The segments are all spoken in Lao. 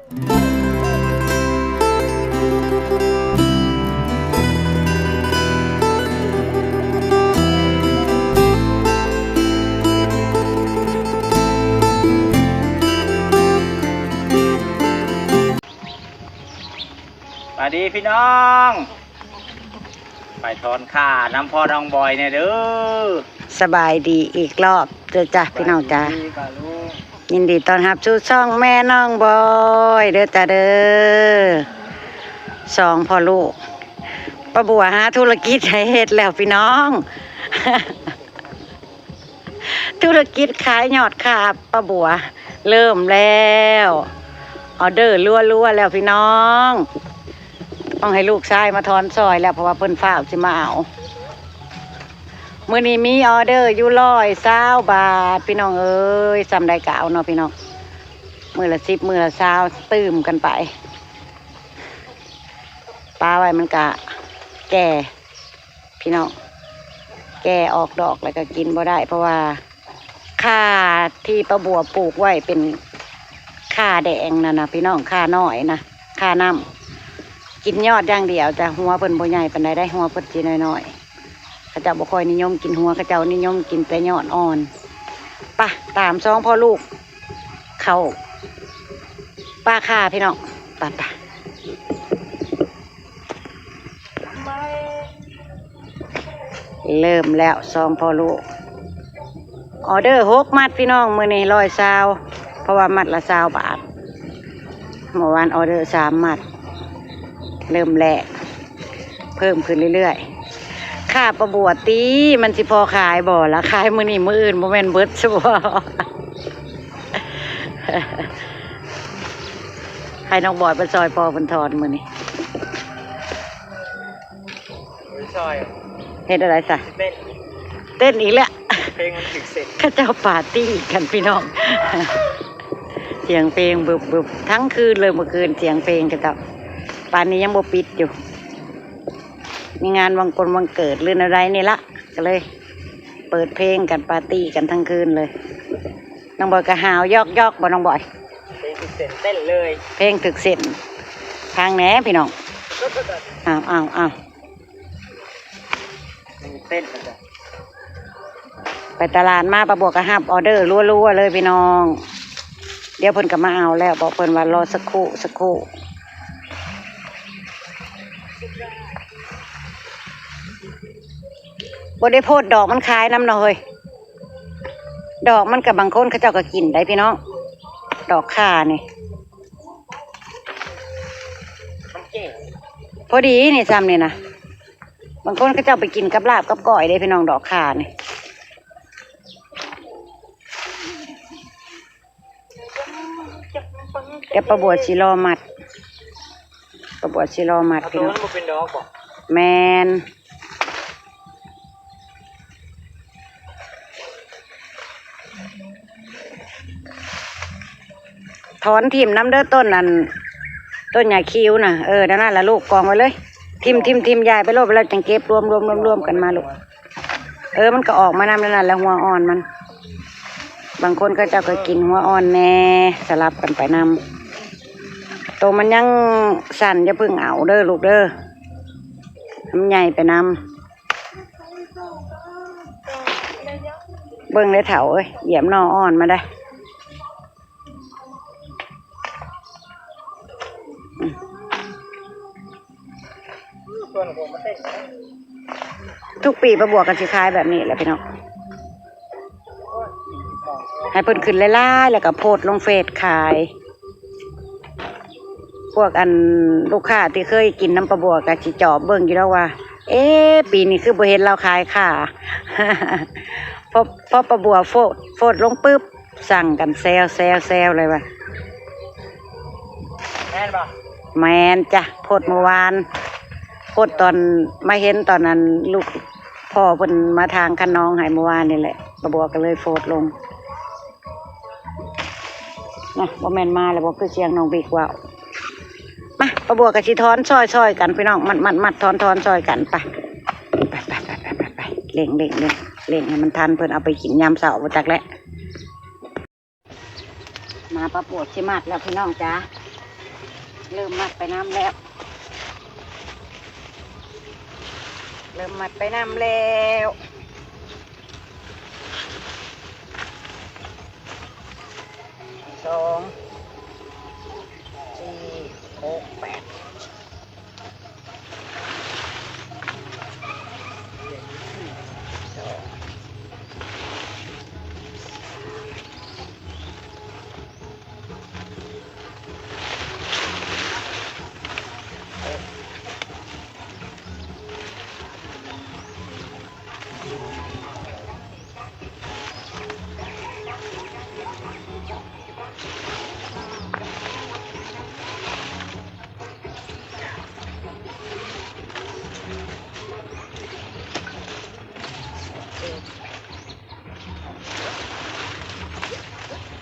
สวัสดีพี่น้อง ไปถอนข่านำพ่อน้องบอยแหน่เด้อ สบายดีอีกรอบเด้อจ้ะ พี่น้องจ้ะ สบายดีป้าลุง ยินดีต้อนรับสู่ช่องแม่น้องบอยเด้อจ้ะเด้อ สองพ่อลูก ป้าบัวหาธุรกิจให้เฮ็ดแล้วพี่น้อง ธุรกิจขายยอดข่าป้าบัวเริ่มแล้ว ออเดอร์รัวๆ แล้วพี่น้อง ต้องให้ลูกชายมาถอนซอยแล้ว เพราะว่าเพิ่นฟ้าวสิมาเอา มื้อนี้มีออเดอร์อยู่ร้อยซาวบาท พี่น้องเอ้ย ส่ำใดก็เอาเนาะพี่น้อง มื้อละสิบ มื้อละซาว ตื่มกันไป ปาไว้มันก็แก่ พี่น้อง แก่ออกดอกแล้วก็กินบ่ได้ เพราะว่าข่าที่ป้าบัวปลูกไว้เป็นข่าแดงนั่นน่ะพี่น้อง ข่าน้อยนะ ข่าน้ำ กินยอดอย่างเดียวจ้ะ หัวเพิ่นบ่ใหญ่ปานใดได้ หัวเพิ่นสิน้อยๆ เขาเจ้าบ่ค่อยนิยมกินหัว เขาเจ้านิยมกินแต่ยอดอ่อน ไป ตามสองพ่อลูก เข้าป่าข่าพี่น้อง ไปๆ เริ่มแล้วสองพ่อลูก ออเดอร์หกมัดพี่น้อง มื้อนี้ร้อยซาว เพราะว่ามัดละซาวบาท เมื่อวานออเดอร์สามมัด เริ่มแลกเพิ่มขึ้นเรื่อยๆ ข่าป้าบัวติ มันสิพอขายบ่ล่ะ ขายมื้อนี้มื้ออื่นบ่แม่นเบิดซะบ่ ให้น้องบอยไปซอยพ่อเพิ่นถอนมื้อนี้ ไปซอย เฮ็ดอะไรซะ เต้น เต้นอีกแล้ว เพลงมันถืกเส้น เขาเจ้าปาร์ตี้กันพี่น้อง เสียงเพลงบึบๆ ทั้งคืนเลยเมื่อคืน เสียงเพลงเขาเจ้า ป่านนี้ยังบ่ปิดอยู่ มีงานวันกงวันเกิดหรืออะไรนี่ละ ก็เลยเปิดเพลงกัน ปาร์ตี้กันทั้งคืนเลย น้องบอยก็หาวยอกๆ บ่น้องบอย เพลงถืกเส้นเต้นเลย เพลงถืกเส้น ฟังแหน่พี่น้อง อ้าวๆๆ เต้นกันจ้ะ ไปตลาดมา ป้าบัวก็รับออเดอร์รัวๆ เลยพี่น้อง เดี๋ยวเพิ่นก็มาเอาแล้ว บอกเพิ่นว่ารอสักครู่ สักครู่ บ่ได้โพดดอกมันขายนำเนาะเฮ้ย ดอกมันก็บางคนเขาเจ้าก็กินได้พี่น้อง ดอกข่านี่ พอดีนี่ ส่ำนี่นะ บางคนเขาเจ้าไปกินกับลาบกับก้อยเด้พี่น้อง ดอกข่านี่ เดี๋ยวป้าบัวสิรอมัด ป้าบัวสิรอมัด เอา พี่น้อง ตัวมันบ่เป็นดอกบ่ แม่น ถอนถิ่มนำเด้อ ต้นนั้น ต้นหญ้าคิ้วน่ะ เออ นั่นน่ะละลูก กองไว้เลย ถิ่ม ถิ่ม ถิ่ม ย้ายไปโลด แล้วจั่งเก็บรวมๆ ๆ กันมาลูก เออ มันก็ออกมานำนั่นแหละ หัวอ่อนมัน บางคนเขาเจ้าก็กินหัวอ่อนแหน่ สลับกันไปนำ โตมันยังสั้นอย่าเพิ่งเอาเด้อลูกเด้อ มันใหญ่ไปนำ เบิ่งเด้อเฒ่าเอ้ย เหยียบหน่ออ่อนมาได้ ทุกปีป้าบัวก็สิขายแบบนี้แหละพี่น้อง ให้เพิ่นขึ้นหลายๆ แล้วก็โพสต์ลงเฟซขาย พวกอันลูกค้าที่เคยกินน้ำป้าบัวก็สิจอบเบิ่งอยู่ดอกว่า เอ๊ะ ปีนี้คือบ่เห็นลาวขายข่า พอ พอป้าบัวโพสต์ โพสต์ลงปึ๊บ สั่งกันแซวๆๆ เลยว่า แม่นบ่ แม่นจ้ะ โพสต์เมื่อวาน โพสต์ตอนมาเห็นตอนนั้น ลูกพ่อเพิ่นมาทางคะนองให้เมื่อวานนี่แหละ ป้าบัวก็เลยโพสต์ลงนะ บ่แม่นมาแล้วบ่ คือเสียงน้องบิ๊กเว้า มา ป้าบัวก็สิถอนซอยๆ กันพี่น้อง มัดๆๆ ถอนๆ ซอยกัน ไป ไปๆๆๆๆ เร่งๆๆ เร่งให้มันทัน เพิ่นเอาไปกินยามเช้าบ่จักแหละ มา ป้าบัวสิมัดแล้วพี่น้องจ๋า ເລີ່ມມັດໄປນຳແລ້ວ ເລີ່ມມັດໄປນຳແລ້ວ ສອງ ສີ່ ຫົກ ແປດ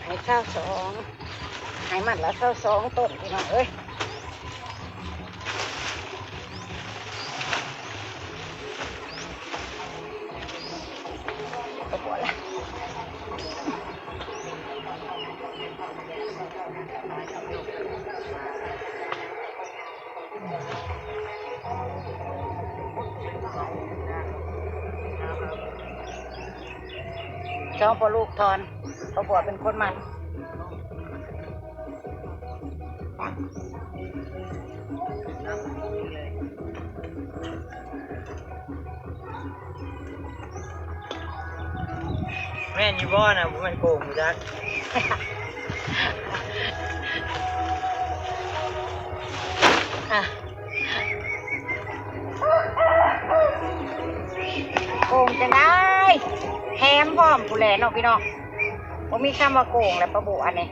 ໃຫ້ຊາວສອງ ໃຫ້ມັດລະຊາວສອງຕົ້ນ ພີ່ນ້ອງເອີຍ. ສອງພໍ່ລູກຖອນ ພໍ່ຜົວເປັນຄົນມັດ. ແມ່ນຢູ່ບໍ່ນະ? ບໍ່ແມ່ນໂກງບໍ່ຈັກ. ໂກງຈັ່ງໃດ ແຖມພ້ອມພຸ້ນແຫຼະເນາະພີ່ນ້ອງ. ບໍ່ມີຄຳວ່າໂກງແຫຼະ ປາບົວອັນນີ້.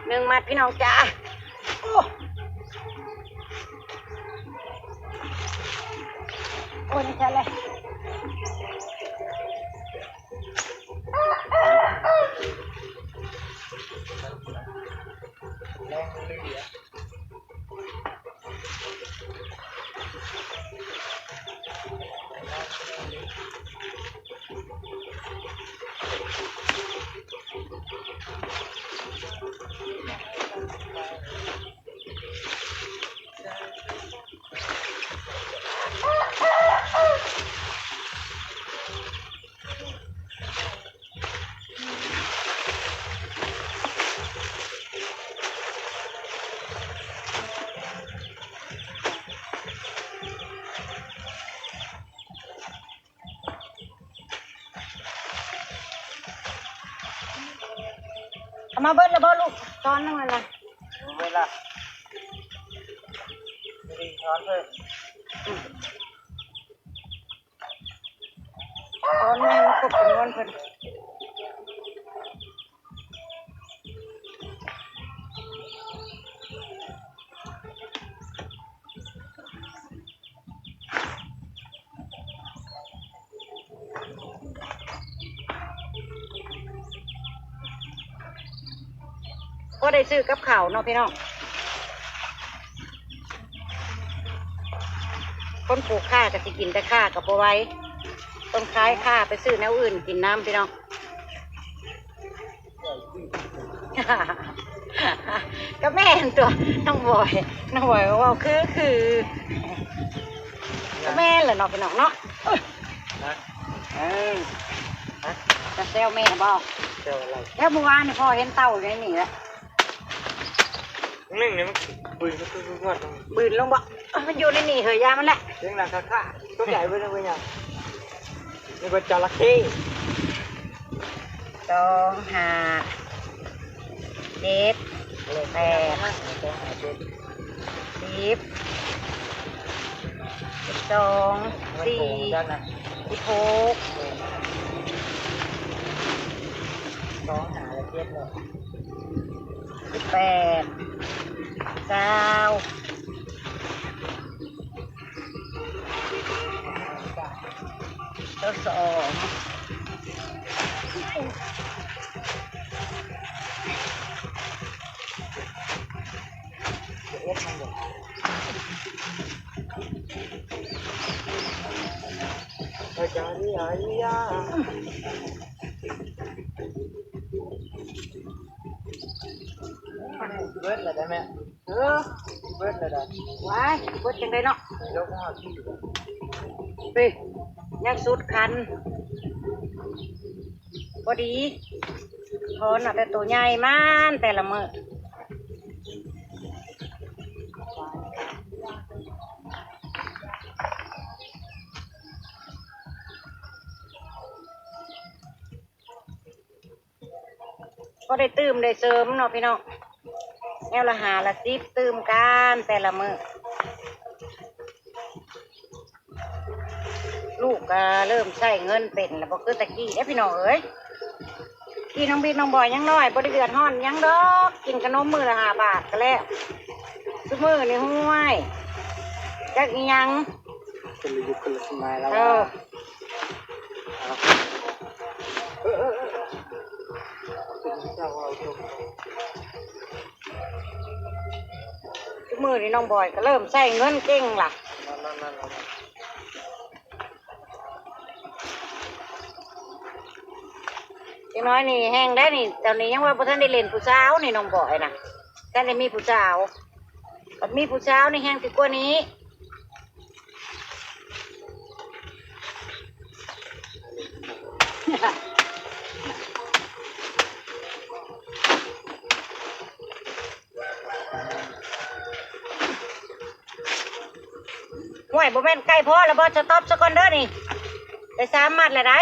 ໜຶ່ງມັດ ພີ່ນ້ອງຈ໋າ. ໂອ້ ໂອ້ຍ ນີ້ແທ້ແຫຼະ. ເອົາມາເບິດແລ້ວບໍ່ລູກ? ຕອນໜຶ່ງແລ້ວນະ. ເອົາເວລາ ນີ້ ຕອນເພິ່ນ ອືມ ຕອນໃຫ້ມັນຄົບຈຳນວນເພິ່ນ. ພໍໄດ້ຊື້ກັບເຂົ້າເນາະພີ່ນ້ອງ. ຄົນປູກຂ່າກໍຊິກິນແຕ່ຂ່າກໍບໍ່ໄຫວ, ຕ້ອງຂາຍຂ່າໄປຊື້ແນວອື່ນກິນນຳພີ່ນ້ອງ. ກໍແມ່ນຕົວະ ນ້ອງບອຍ ນ້ອງບອຍເວົ້າຄື ຄື ກໍແມ່ນແຫຼະເນາະພີ່ນ້ອງເນາະ. ເອີ ຈະແຊວແມ່ບໍ? ແຊວອະໄລ? ແລ້ວມື້ວານນີ້ພໍ່ເຫັນເຕົ່າຢູ່ໃນນີ້ແຫຼະ ໜຶ່ງນີ້ມັນບືນ ບືນລົງບໍ? ມັນຢູ່ໃນນີ້ເຮີ້ຍ ຢ່າມັນແຫຼະ. ເສັງໜ້າຂ້າໆ ຕົວໃຫຍ່ເບິ່ງເບິ່ງຫຍັງ? ນຶກວ່າຈະລະເຂ້. ສອງ ຫ້າ ເຈັດ ແປດ ສອງ ຫ້າ ເຈັດ ສິບ ສິບສອງ ສີ່ ສິບຫົກ ສອງ ຫ້າ ແລະ ເຈັດ ເນາະ ສິບແປດ ຊາວ ຊາວສອງ. ອາຈານ ເບິດແລ້ວໄດ໋ແມ່. ເອີ ເບິດແລ້ວໄດ໋. ວ້າຍ ເບິດຈັ່ງໃດເນາະ. ເອີ ຍັງສຸດຄັນ ພໍດີ ຖອນເອົາແຕ່ໂຕໃຫຍ່ມັນແຕ່ລະມື້. ພໍໄດ້ຕື່ມໄດ້ເສີມເນາະພີ່ນ້ອງ ແນວລະຫ້າລະສິບ ຕື່ມກັນແຕ່ລະມື້. ລູກກໍເລີ່ມໃຊ້ເງິນເປັນແລ້ວ ບໍ່ຄືແຕ່ກີ້ເດ້ພີ່ນ້ອງເອີຍ. ກີ້ນ້ອງບິດນ້ອງບອຍຍັງນ້ອຍ ບໍ່ໄດ້ເດືອດຮ້ອນຫຍັງດອກ ກິນຂະໜົມມື້ລະຫ້າບາດກໍແລ້ວ. ຊຸມື້ນີ້ ຫ້ວຍ ຈັກອີ່ຫຍັງ ຄົນລະຍຸກຄົນລະສະໄໝແລ້ວ. ເອີ ວ່າ ຊຸມື້ນີ້ນ້ອງບອຍກໍເລີ່ມໃຊ້ເງິນເກັ່ງລະ. ເດັກນ້ອຍນີ້ແຮງໄດ໋ນີ້ ຕອນນີ້ຍັງວ່າບໍ່ທັນໄດ້ຫຼິ້ນຜູ້ສາວນີ້ ນ້ອງບອຍນະ ທັນໄດ້ມີຜູ້ສາວ. ບັດມີຜູ້ສາວນີ້ແຮງຊິກວ່ານີ້. ຫ້ວຍ ບໍ່ແມ່ນໃກ້ພໍແລ້ວບໍ່? ສະຕັອບສະກ່ອນເດີນີ້ ໄດ້ສາມມັດແລ້ວໄດ໋.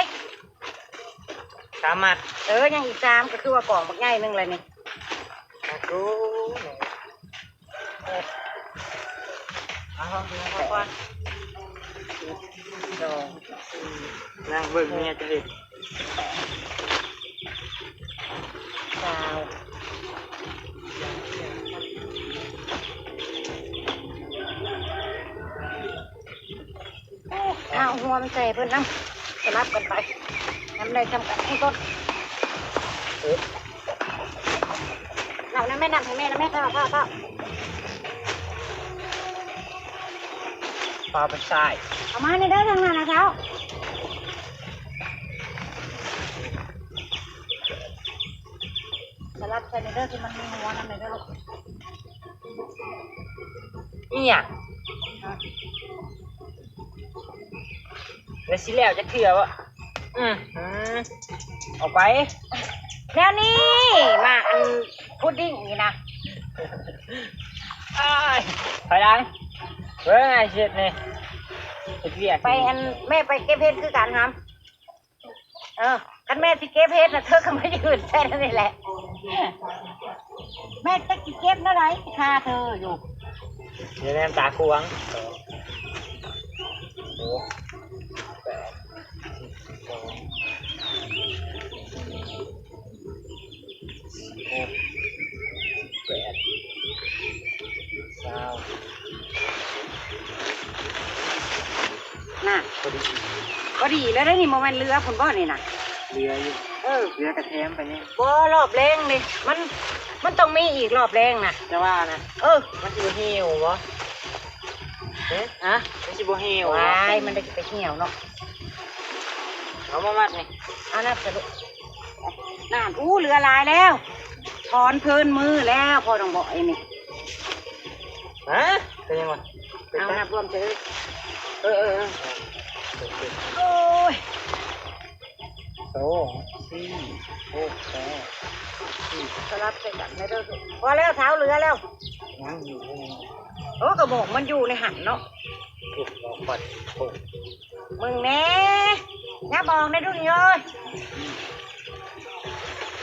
ສາມມັດ. ເອີ ຍັງອີກສາມ ກໍຄືວ່າກອງບັກໃຫຍ່ໜຶ່ງແລ້ວນີ້. ໂອ້ໂຫ ເອົາ ເອົາກ່ອນ ໜຶ່ງ ສອງ ສາມ ສີ່ ນັ່ງເບິ່ງເມຍຈະເຮັດ ຊາວ. ເອົາຫົວມາໃສ່ເພິ່ນນຳ ສະຫຼັບກັນໄປ ນຳໄດ້ຊ່ຳກັນທຸກຄົນ. ເອີ ເອົານຳແມ່ ນຳໃຫ້ແມ່ນຳແມ່ ເອົາ ເອົາ ເອົາ ເອົາໄປໃສ່ ເອົາມານີ້ເດີ ທາງນັ້ນນະເຈົ້າ. ສະຫຼັບໃສ່ນີ້ເດີ ທີ່ມັນມີຫົວນຳນີ້ເດີລູກ. ອີຫຍັງ? ແລ້ວຊິແລ້ວຈັກເທື່ອບໍ່? ອືມ ອອກໄປ ແນວນີ້ ມາອັນພຸດດິ້ງນີ້ນະ. ອ້າຍ ຖອຍຫຼັງ ເບິ່ງອ້າຍເຮັດນີ້ ເຮັດວຽກ ໄປອັນ ແມ່ໄປເກັບເຫັດຄືກັນຫຳ. ເອີ ຄັນແມ່ຊິເກັບເຫັດນະ ເທີກໍມາຢືນໃສ່ນັ້ນນີ້ແຫຼະ ແມ່ຈັກຊິເກັບແນວໃດ ຄາເທີຢູ່ ຢ່າແນມຕາຂວາງ. ແປດ ສິບສອງ ສິບຫົກ ສິບແປດ ຊາວ ນະ ພໍດີ ພໍດີແລ້ວເດ້ນີ້ ບໍ່ແມ່ນເຫຼືອພຸ້ນບໍ່ນີ້ນະ? ເຫຼືອຢູ່ ເອີ ເຫຼືອກະແຖມໄປນີ້. ບໍ່ ລອບແລງນີ້ ມັນ ມັນຕ້ອງມີອີກລອບແລງນະ ຈະວ່ານະ. ເອີ ມັນຊິບໍ່ຫ່ຽວບໍ່? ຮະ? ມັນຊິບໍ່ຫ່ຽວບໍ່? ວ້າຍ ມັນໄດ້ຊິໄປຫ່ຽວເນາະ. ເອົາມາມັດນີ້ ເອົານັບຊະລູກ. ນັ້ນ ອູ້ ເຫຼືອຫຼາຍແລ້ວ ຖອນເພີນມືແລ້ວ ພໍ່ນ້ອງບອຍນີ້. ຮະ? ເປັນຫຍັງວະ? ເອົານັບລວມເທື່ອ. ເອີ ເອີ ເອີ ໂອ້ຍ ສອງ ສີ່ ຫົກ ແປດ ສິບ ສະຫຼັບໃສ່ກັນໃຫ້ເດີ. ພໍແລ້ວ ເຊົາເຫຼືອແລ້ວ ຍັງຢູ່. ໂອ້ ກະໝອກມັນຢູ່ໃນຫັ້ນເນາະ. ໂອ້ ໝອກມັນ ໂອ້ ເບິ່ງແດ່ ຫຍັບອອກແດ່ດູນີ້ເອີຍ.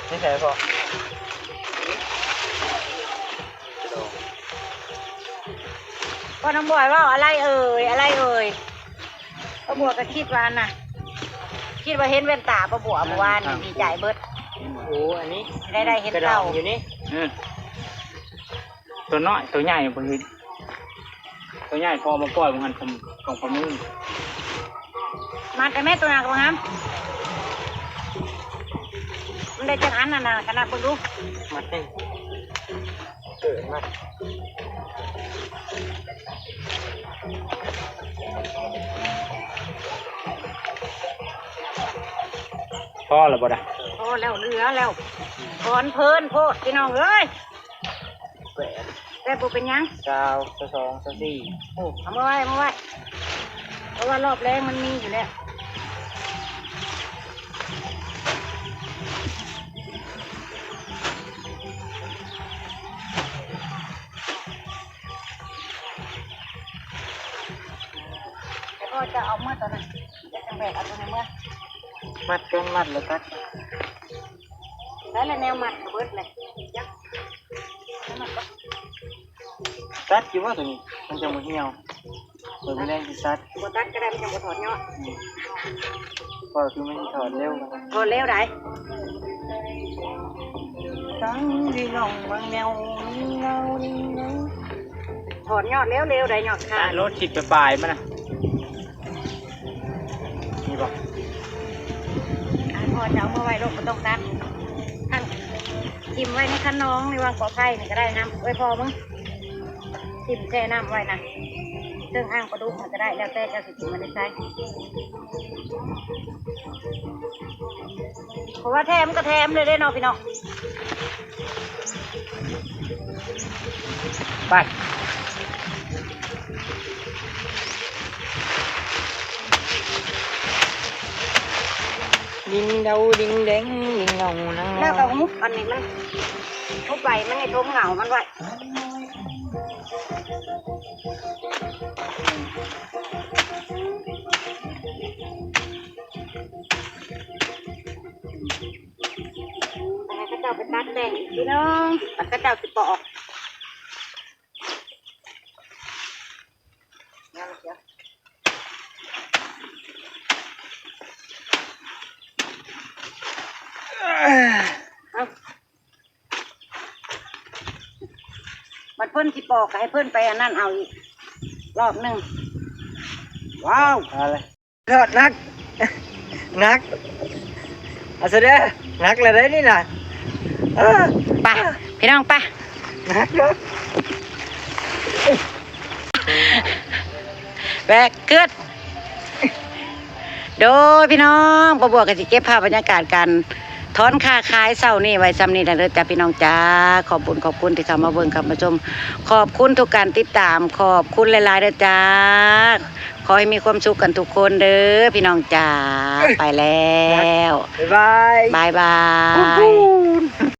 ນີ້ໃສ່ພໍ່? ພໍ່ນ້ອງບອຍເວົ້າ ອະໄລເອີຍ ອະໄລເອີຍ. ປ້າບົວກໍຄິດວ່ານະ ຄິດວ່າເຫັນແວ່ນຕາປ້າບົວເມື່ອວານນີ້ ດີໃຈເບິດ. ໂອ້ ອັນນີ້ ໄດ້ ໄດ້ເຫັນເຕົາຢູ່ນີ້. ອື ຕົວນ້ອຍ ຕົວໃຫຍ່ບໍ່ເຫັນ. ຕົວໃຫຍ່ພໍມາປ່ອຍມັນຫັ້ນ ສອງ ສອງປາມື. ມາແຕ່ແມ່ຕົວໜັກບໍ່ຫຳ? ມັນໄດ້ຈັກອັນນັ້ນນະ ກະນັບເບິ່ງດູ. ມັດໜຶ່ງ ເກີດມາ ພໍແລ້ວບໍ່ດະ? ພໍແລ້ວ ເຫຼືອແລ້ວ ຄອນເພີນໂພດ ພີ່ນ້ອງເອີຍ. ແປດ ແຕ່ບໍ່ເປັນຫຍັງ ຊາວ ຊາວສອງ ຊາວສີ່ ໂອ້ ເອົາມາໄວ້ ເອົາມາໄວ້ ເພາະວ່າລອບແລງມັນມີຢູ່ແລ້ວ. ແລ້ວກໍຈະເອົາເມືອຕອນນັ້ນ ແລ້ວຈັ່ງແບກເອົາຕົວນີ້ເມືອ ມັດກ່ອນ ມັດແລ້ວຕັດ ໄດ້ແລ້ວແນວມັດກໍເບິດແຫຼະ ຈັກ ແນວມັດກໍ ຕັດຢູ່ບໍ່ຕົວນີ້? ມັນຈະບໍ່ຫ່ຽວ ເບິ່ງແລ້ວຊິຕັດ ບໍ່ຕັດກໍໄດ້ ມັນຍັງບໍ່ຖອດຍອດ ອືມ ເພາະຄືມັນຊິຖອດເລັວ ຖອດເລັວໃດ໋ ຕັ້ງດີນ້ອງມັນແນວນີ້ເນາະ ຖອດຍອດເລັວໆ ໄດ້ຍອດຂາດ ໂລສິບປາຍໆ ມັນນະ ນີ້ບໍ່ ອັນພໍ່ຈະເອົາມາໄວ້ໂລດ ບໍ່ຕ້ອງຕັດ ຄັນ ຖິ້ມໄວ້ໃນຄັນນອງ ໃນວັງກອໄຜ່ນີ້ກໍໄດ້ ນ້ຳ ເອີຍ ພໍ່ມຶງ ຖິ້ມແຊ່ນ້ຳໄວ້ນະ ເທິງອ່າງປາດຸກມັນກໍໄດ້ ແລ້ວແຕ່ເຈົ້າຊິຖິ້ມມັນໄດ້ໃສ ເພາະວ່າແຖມກໍແຖມເລີຍເດ້ເນາະ ພີ່ນ້ອງ. ໄປ ດິງເດົາດິງເດັງ ດິງເດົານາງ ແລ້ວກໍຫຸບອັນນີ້ມັນ ຫຸບໃບມັນໃຫ້ຖົມເຫງົ້າມັນໄວ້. ໃຫ້ເຂົາເຈົ້າໄປຕັດແບ່ງອີກ ພີ່ນ້ອງ ບັດເຂົາເຈົ້າຊິປອກ ເອົາ ບັດເພິ່ນຊິປອກ ກໍໃຫ້ເພິ່ນໄປອັນນັ້ນເອົາອີກລອບໜຶ່ງ. ວ້າວ ເອົາເລີຍ ທອດ ໜັກ ໜັກ ເອົາຊະເດີ້ ໜັກແລ້ວເດ້ນີ້ນະ ເອີ ໄປ ພີ່ນ້ອງ ໄປ ໜັກ ໜັກ ແບກ ເກີດ ໂດຍ ພີ່ນ້ອງ ປ້າບົວກໍຊິເກັບພາບບັນຍາກາດການຖອນຄ້າຂາຍເຊົ້ານີ້ໄວ້ສ່ຳນີ້ແຫຼະເດີຈ້າ ພີ່ນ້ອງຈ້າ. ຂອບບຸນຂອບຄຸນທີ່ເຂົ້າມາເບິ່ງເຂົ້າມາຊົມ ຂອບຄຸນທຸກການຕິດຕາມ ຂອບຄຸນຫຼາຍໆເດີຈ້າ. ຂໍໃຫ້ມີຄວາມສຸກກັນທຸກຄົນເດີ ພີ່ນ້ອງຈ້າ. ໄປແລ້ວ ບາຍບາຍ ບາຍບາຍ ຂອບຄຸນ.